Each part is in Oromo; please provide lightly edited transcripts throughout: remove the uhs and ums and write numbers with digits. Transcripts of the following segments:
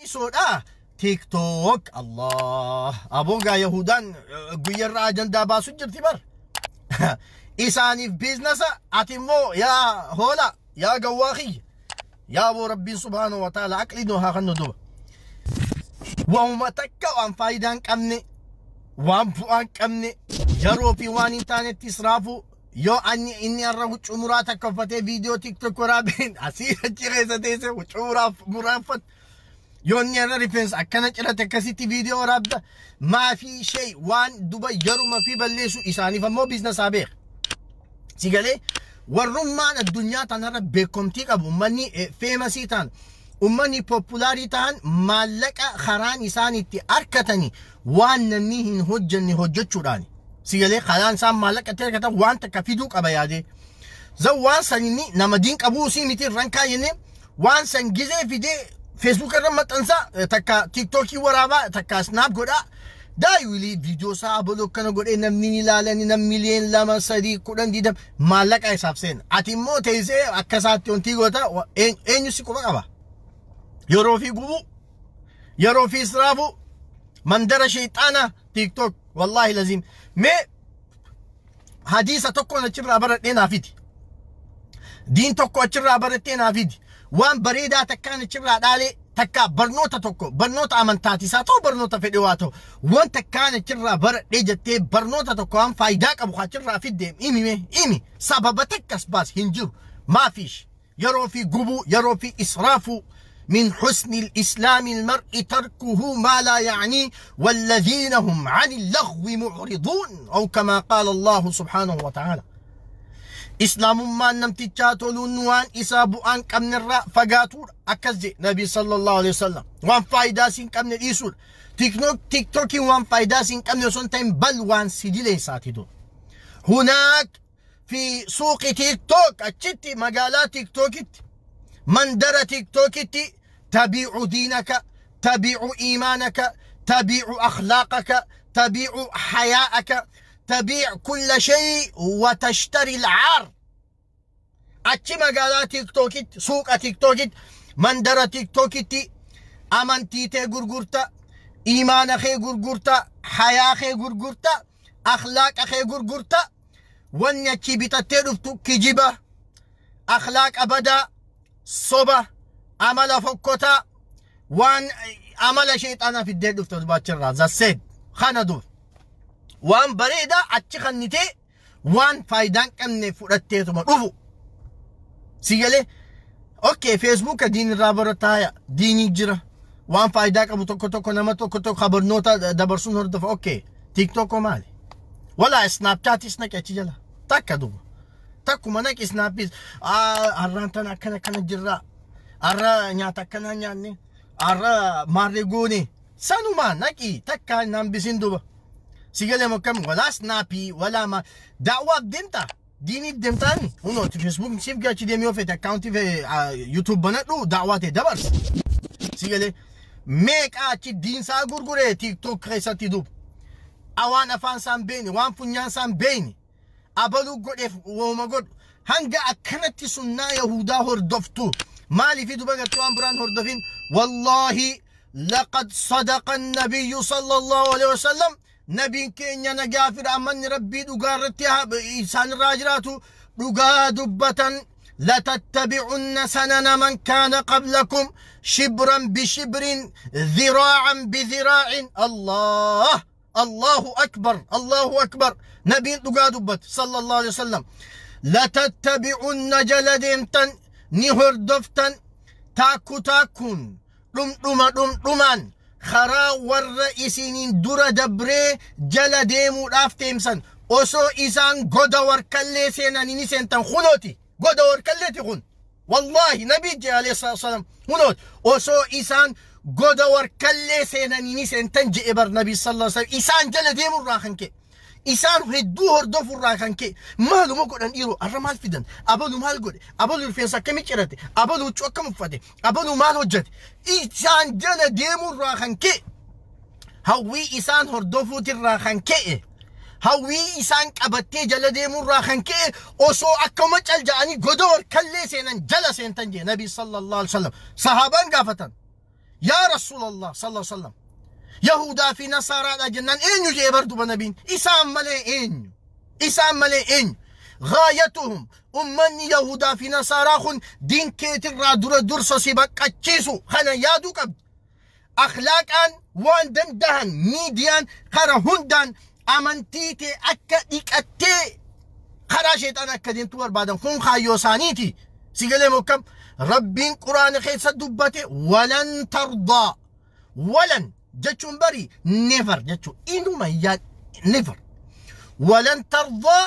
Barbaachisodha. TikTok Allah aboogaa Yahudaan guyyarraa ajandaa baasu jirti bar. Isaaniif business, ati immoo yaa hoola, yaa gawwaa kiyya. Yaa boo, Rabbiin subhaanahu wa ta'ala aqlii nu haa kennu duba. Waanuma takka waan faayidaa hin qabne, waan bu'aa hin qabne, yeroo fi waan hin taanetti israafu. Yoo ani inni har'a huccuu muraa takka uffatee viidiyoo TikTok waraabeen asii achi keessa teessee huccuu muraa uffatu. Yoo inni har'a rifeensa akkana cirate akkasitti viidiyoo waraabda, maafii ishee waan duba yeruma fi balleessu, isaaniif ammoo business beeka. Si galee, warrummaan addunyaa tanarra beekumtii qabu, uummanni famous ta'an, uummanni popular ta'an, maallaqa karaan isaan itti argatanii waan namni hin hojjenne hojjechuudhaani. Si galee, karaan isaan maallaqa itti argatan waan takka fiduu qaba yaadee. Zan waan san inni nama diin qabuu sii miti irraan kaayyenne, waan san gizee fidee Facebook irra maxxansaa, takka TikTokii waraabaa, takka snap godhaa. Daayilii viidiyoo isaa abaluu akkana godhee namni ni ilaalani, nam miliyoon 2, 3, 10, 20 maallaqa isaaf seena. Ati immoo teessee akka isaatti wanti goota, eenyu si quba qaba? Yeroo fi gubuu, yeroo fi israafu, mandara sheexaana TikTok, wallaahi laziim. Mee hadiisa tokkoon achirraa baradhee naa fidi. Diin tokko achirraa barattee naa fidi. Waan bareedaa takkaan achirraa dhaalee, takka barnoota tokko, barnoota amantaatis haa ta'u, barnoota fedhe waa ta'u, waan takkaan achirraa baradhee jettee barnoota tokko waan faayidaa qabu achirraa fidde himi, mee himi. Sababa takkas baas, hin jiru. Maafiish yeroo fi gubuu, yeroo fi israafuu. من حسن الإسلام المرء تركه ما لا يعنيه والذين هم عن اللغو معرضون، أو كما قال الله سبحانه وتعالى. Islaamummaan namtichaa toluun waan isaa bu'aan qabnerraa fagaatuudha. Akkas jedhe Nabi sallallahu alaihi wasallam. Waan faayidaa siin qabne dhiisuudha. TikTokiin waan faayidaa siin qabne osoo hin ta'in, bal waan si dileessaati dur. هناك في سوق تيك توك, achitti magaalaa TikTokitti, mandara TikTokitti, تبيع دينك، تبيع إيمانك، تبيع أخلاقك، تبيع حياءك، تبيع كل شيء وتشتري العار. Achi magaalaa TikTokitti, suuqa TikTokitti, mandara TikTokitti amantii tee gurgurta, iimaana kee gurgurta, hayaa kee gurgurta, akhlaaqa kee gurgurta. Wanni achii bitattee dhuftu kijiba, akhlaaqa badaa, soba, amala fokkotaa, waan amala sheexanaa fiddee dhuftu dubaachirraa zasseed kana dur. Waan bareedaa achi kannitee waan faayidaan qabne fudhatteetuma dhufu. Si galee, okay, Facebook diin irraa barataaya, diinii jira, waan faayidaa qabu tokko tokko, nama tokko tokko barnoota dabarsuun hordofa, okay. TikTok maali? Wala Snapchatis naqi achi jala takka duba takkuma naqi. Snapis har'aan tana akkana akkana jirra, har'a nyaata akkana nyaanne, har'a maarree goone, sanuma naqi takka naan bisin duba. Si galee mokkam, wala Snapii wala ma daawwaaf deemta, diiniif deemtaani. Hunooti Facebook siif gachi deemee yoo fete accountii YouTube banadhu, daawwaa ta'e dabarsa. Si galee, meeqa achi diinsaa gurguree TikTok keessatti duba? Awaan afaan isaan beekne, waan funyaan isaan beekne, abaluu godheef wooma godhu, hanga akkanatti sunnaa Yahudaa hordoftu maaliif duba gartee waan biraan hordofin? Wallaahi لقد صدق النبي صلى الله عليه وسلم. Nabiin keenya nagaa fi rahmanni Rabbii dhugaa irratti isaan irraa jiraatu dhugaa dubbatan. لتتبعن سنن من كان قبلكم شبرا بشبر، ذراعا بذراع. الله الله أكبر، الله أكبر. نبي دبت صلى الله عليه وسلم. لتتبعن jala deemtan, ni hordoftan, taakku taakkuun, dhumdhuma dhumdhumaan, karaa warra isiniin dura dabree jala deemuudhaaf deemsan. Osoo isaan goda warkallee seenanii ni seentan. Kunooti goda warkalleeti kun, wallaahi nabii jee alayhi salaatu wasalaam. Kunooti osoo isaan goda warkallee seenanii ni seentan je'e bar nabii sallallahu alaihi wasallam. Isaan jala deemurraa kan ka'e, isaan hedduu hordofurraa kan ka'e, maaluma godhan dhiiroo, har'a maal fidan, abalu maal godhe, abalu rifeensa akkamii cirate, abalu huccuu akkam uffate, abalu maal hojjete, isaan jala deemurraa kan ka'e, hawwii isaan hordofuutirraa kan ka'e, hawwii isaan qabattee jala deemurraa kan ka'e, osoo akkuma cal ja'anii goda warkallee seenan jala seentan jee nabi sallallahu alaihi wasallam. Sahaabaan gaafatan. Yaa Rasuulallah sallallahu alaihi wasallam. Yahudaa fi Nasaaraadha jennaan eenyu jee bar duba nabiin? Isaan malee eenyu? Isaan malee eenyu? Gaayatuhum ummanni Yahudaa fi Nasaaraa kun diin keetirraa dura dursa si baqqachiisu kana yaaduu qabdi. Akhlaaqaan waan dandahan miidiyaan kara hundaan amantii tee akka dhiqattee karaa sheexaan akka deemtu barbaadan kun kaayyoo isaaniiti. Si galee mokkam Rabbiin quraana keessa dubbate walan tardaa walan jechuun bari never jechuun inuma yaa never walan tardaa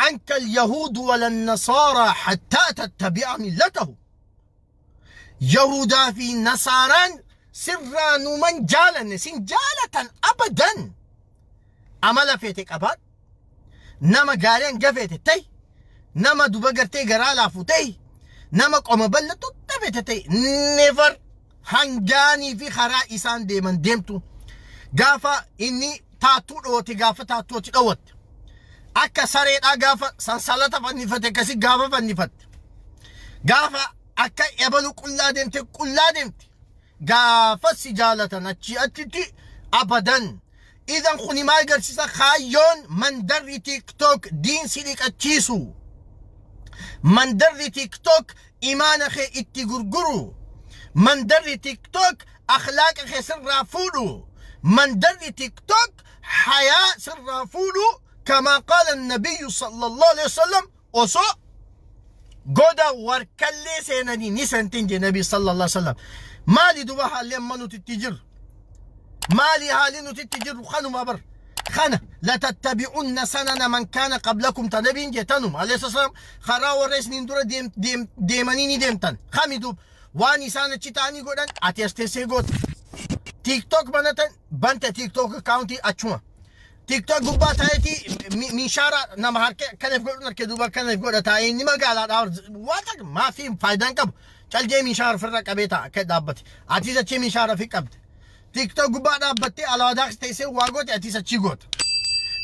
anka alyahuudu walan nasaara hattaa tattabi'a millatahu. Yahudaa fi Nasaaraan sirraa numan jaalanne sin jaalatan abadan. Amala feete qabaadhu, nama gaarii hanga feete ta'i, nama duba gartee garaa laafu ta'i, nama qoma bal'atu feete ta'i, never hangaanii fi karaa isaan deeman deemtu. Gaafa inni taattuu dhawate gaafa taattuutti dhawatte. Akka sareedhaa gaafa sansalata fannifate akkasii gaafa fannifatte. Gaafa akka ebalu qullaa deemte qullaa deemte. Gaafa si jaalatan achi achitti abadan. Idan kuni maal agarsiisa? Kaayyoon mandarri TikTok diin si dhiqachiisu. Mandarri TikTok imaana kee itti gurguru. Mandarri TikTok akhlaaqa kee sirraa fuudhu. Mandarri TikTok hayaa sirraa fuudhu. Kamaa qaala nabiyyu sallallahu alaihi wasallam osoo goda warkallee seenanii ni seentin je nabi sallallahu alaihi wasallam. Maali duba haalli amma nuti itti jirru? Maali haalli nuti itti jirru? Kanuma bar. Kana latattabi'unna sanana man kaana qablakum ta nabiin je tanuma alayhi salaam karaa warra isiniin dura deemanii ni deemtan. Kami duub waan isaan achi ta'anii godhan ati as teessee goota. TikTok banatan bante TikTok akkaawuntii achuma. TikTok gubbaa taa'eeti miishaara nama harka kanaaf godhu harka duuba kanaaf godha taa'ee inni magaalaadhaa waan takka maafii faayidaan qabu. Caljee miishaara ofirra qabee taa'a akka dhaabbate. Atis achii miishaara ofii qabde. TikTok gubbaa dhaabbattee alaadaa teessee waa goote atis achii goota.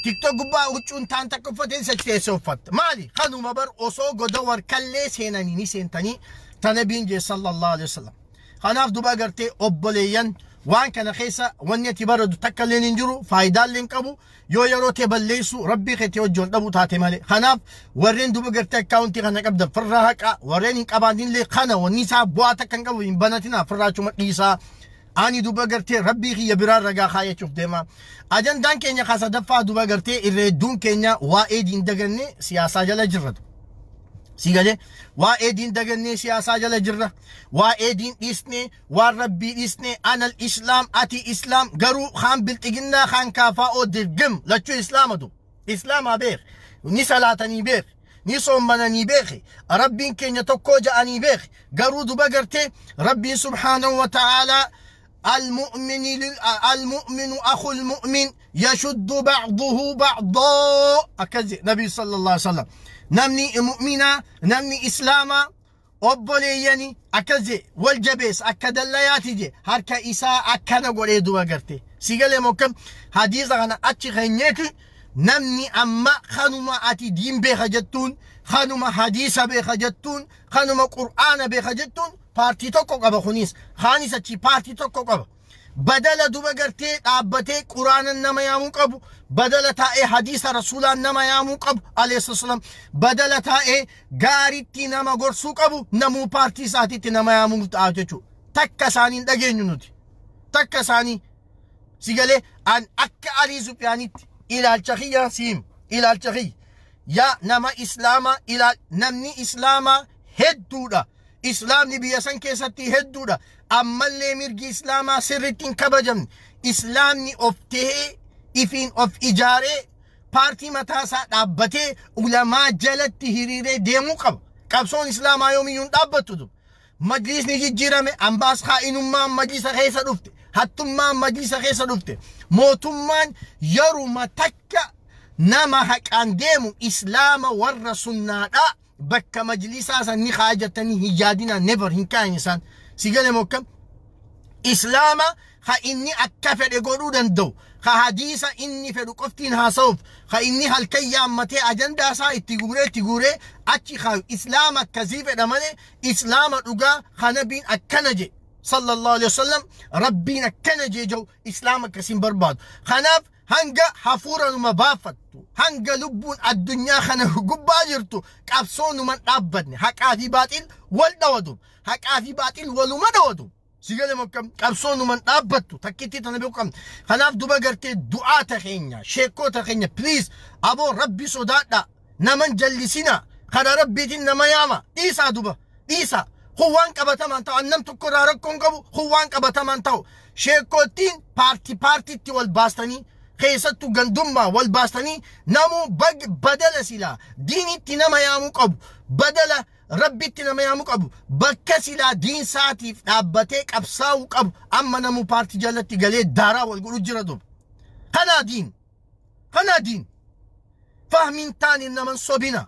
TikTok gubbaa huccuun taan takka uffatee achi teessee uffatte. Maali? Kanuma bar osoo goda warkallee seenanii ni seentanii tana biin jee sallallahu alaihi wasallam. Kanaaf duba gartee obboleeyyan waan kana keessa wanni ati baradu takka illee hin jiru faayidaan illee hin qabu yoo yeroo tee balleessu rabbii keetii wajjin wal dhabu taate malee. Kanaaf warreen duba gartee akkaawuntii kana qabdan firraa haqa warreen hin qabaatinillee kana wanni isaa bu'aa takka hin qabu hin banatinaa firraa achuma dhiisaa. Ani duba gartee rabbii kiyya biraan ragaa kaayachuuf deema. Ajandaan keenya ka sadaffaa duba gartee irra hedduun keenya waa'ee diin dagannee siyaasaa jala jirra. Si galee waa'ee diin dagannee siyaasaa jala jirra. Waa'ee diin dhiisnee waan rabbii dhiisnee anal islaam ati islaam garuu kaan bilxiginnaa kaan kaafaa'oo dirgim lachuu islaamatu. Islaamaa beek ni salaatanii beek ni soommananii beek rabbiin keenya tokkoo ja'anii beek garuu duba gartee rabbiin subhaanahu wa ta'aalaa المؤمن المؤمن أخو المؤمن يشد بعضه بعضا أكزي نبي صلى الله عليه وسلم نمني مؤمنا نمني إسلاما obboleeyyani akkas je wal jabeessa akka dallayaati je harka isaa akkana godhee duba garte si galee mokkam hadiisa kana achi keenyeeti namni amma kanuma ati diin beeka jettuun kanuma hadiisa beeka jettuun kanuma qur'aana beeka jettuun paartii tokko qaba kunis kaanis achi paartii tokko qaba. Badala duba gartee dhaabbatee quraanan nama yaamuu qabu, badala taa'ee hadiisa rasuulaan nama yaamuu qabu alayhi salaam, badala taa'ee gaariitti nama gorsuu qabu namuu paartii isaatiitti nama yaamuu ta'a jechuudha. Takka isaanii hin dhageenyu nuti. Takka isaanii si galee an akka Alii Sufyaanitti ilaalcha kiyya siim ilaalcha kiyya yaa nama islaamaa ilaal namni islaamaa hedduudha. Islaamni biyya san keessatti hedduudha. Ammallee mirgi islaamaa sirriitti hin kabajamne. Islaamni of tahee ifiin of ijaaree paartii mataa isaa dhaabbatee ulamaa jalatti hiriiree deemuu qaba. Qabsoon islaamaa yoomiyyuu hin dhaabbattu duba. Majlisni jijjiirame ambaas kaa'inummaan majlisa keessa dhufte. Hattummaan majlisa keessa dhufte. Mootummaan yeruma takka nama haqaan deemu islaama warra sunnaadhaa bakka majlisaa san ni kaayatanii hin yaadinaa never hin kaayin isaan. Si galee mokkam islaama ha inni akka fedhe godhuu danda'u ha hadiisa inni fedhu qoftiin haasa'uuf ha inni halkan yaammatee ajandaa isaa itti guuree achi kaayu islaama akkasii fedha malee islaama dhugaa ha nabiin akkana jedhe. Sallallahu alaihi wasallam rabbiin akkana jeeja'u islaama akkasiin barbaadu. Kanaaf hanga hafuura numa baafattu, hanga lubbuun addunyaa kana gubbaa jirtu qabsoo numan dhaabbanne. Haqaa fi baaxil wal dhawatu, haqaa fi baaxil waluma dhawatu. Sigale mokkam qabsoo numan dhaabbattu takkitti tana beeku qabna. Kanaaf duba gartee du'aata keenya, sheekota keenya, please aboo rabbi sodaadha, naman jallisina, karaa rabbiitiin nama yaama dhiisaa, duba dhiisaa. Kun waan qabatamaan ta'u annam tokko irraa rakkoon qabu, kun waan qabatamaan ta'u sheekottiin paartii paartiitti wal baastanii, keessattuu gandummaa wal baastanii, namuu badala silaa diinitti nama yaamuu qabu, badala rabbitti nama yaamuu qabu, bakka silaa diinsaatiif dhaabbatee qabsaa'uu qabu, amma namuu paartii jalatti galee daaraa wal godhu jira duba. Kanaa diin, kanaa diin. Fahmiin taane naman sobina,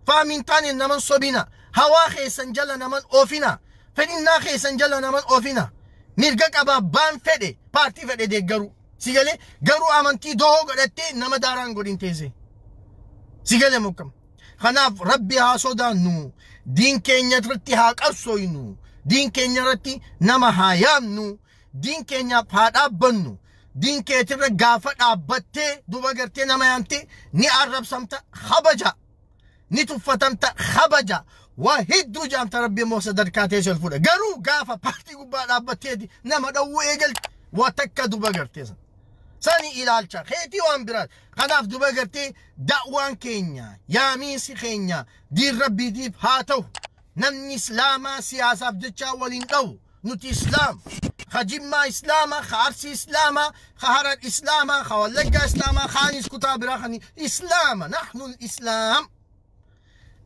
fahmiin taane naman sobina, hawaa keessan jala naman oofina, fedhinnaa keessan jala naman oofina. Mirga qaba abbaan fedhe paartii fedhe deeggaru, si galee? Garuu amantii dohoo godhattee nama daaraan godhin teesse, si galee mokkam? Kanaaf rabbi haa sodaannu, diin keenya irratti haa qabsooynu, diin keenya irratti nama haa yaamnu, diin keenyaaf haa dhaabbannu. Diin keetirra gaafa dhaabbattee duba gartee nama yaamte ni arrabsamta, kabaja, ni tuffatamta, kabaja, waa hedduu jaamta, rabbi immoo sadarkaa teesse ol fuudha. Garuu gaafa paartii gubbaa dhaabbatteeti nama dhawwuu eegalte, waa takka duba gartee san sani ilaalcha keetii waan biraat. Kanaaf duba gartee da'waan keenya, yaamiinsi keenya diin rabbiitiif haa ta'u. Namni islaamaa siyaasaaf jechaa waliin dha'u. Nuti islaam, ka jimmaa islaama, ka arsii islaama, ka harar islaama, ka wallaggaa islaama, kaanis kutaa biraa kani islaama. Nahnu islaam.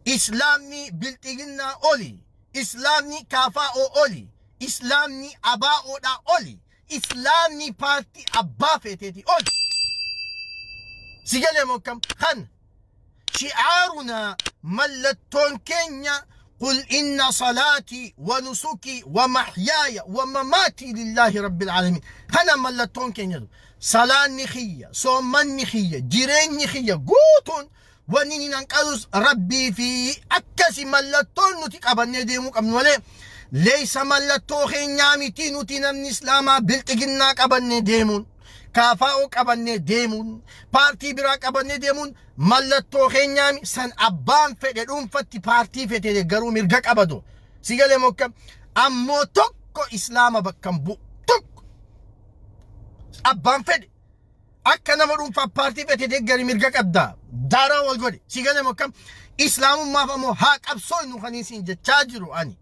Islaamni bilxiginnaa oli, islaamni kaafaa'oo oli, islaamni abaa'oodhaa oli, islaamni paartii abbaa feeteeti oli. Si galee mokkam? Kan shi'aarunaa, mallattoon keenya, قل إن صلاتي ونسكي ومحياي ومماتي لله رب العالمين. kana mallattoon keenya. Salaanni kiyya, soommanni kiyya, jireenyi kiyya guutuun, wanni ni nanqalus rabbii fi akkasi mallattoon nuti qabannee deemuu qabnu malee leeysa mallattoo keenyaa miti. Nuti namni islaamaa bilxiginnaa qabannee deemuun, kaafaa'oo qabannee deemuun, paartii biraa qabannee deemuun mallattoo keenyaami. San abbaan fedhe dhuunfatti paartii fedhe garuu mirga qabatu, si galee mokka? Ammoo tokko islaama bakka hin bu'u. Tokko abbaan fedhe akka nama dhuunfaa paartii fedhe deeggari, mirga qabda, daaraa wal godhe, si galee mokka? Islaamummaaf ammoo haa qabsoo nu kan isin jechaa jiru ani.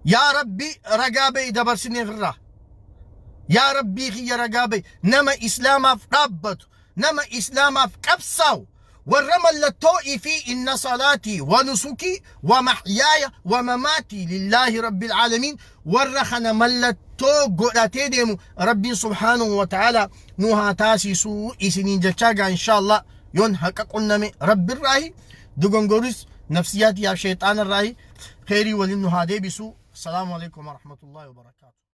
Yaa rabbi ragaa ba'i dabarsineef irraa. Yaa rabbii kiyya ragaa ba'i, nama islaamaaf dhaabbatu, nama islaamaaf qabsaa'u, warra mallattoo ifii inna salaatii wa nusukii wa maxyaaya wa mamaatii lillaahi rabbil aalamiin warra kana mallattoo godhatee deemu rabbiin subhaanahu wa ta'aalaa nu haa taasisuu isiniin jechaa gaa. Insha Allah yoon haqa qunname rabbirraahi, dogongoris nafsiyaati yaa sheexaanarraahi. Kheyrii waliin nu haa deebisu. Assalaamu alaikum warahmatullaahi wabarakaatu.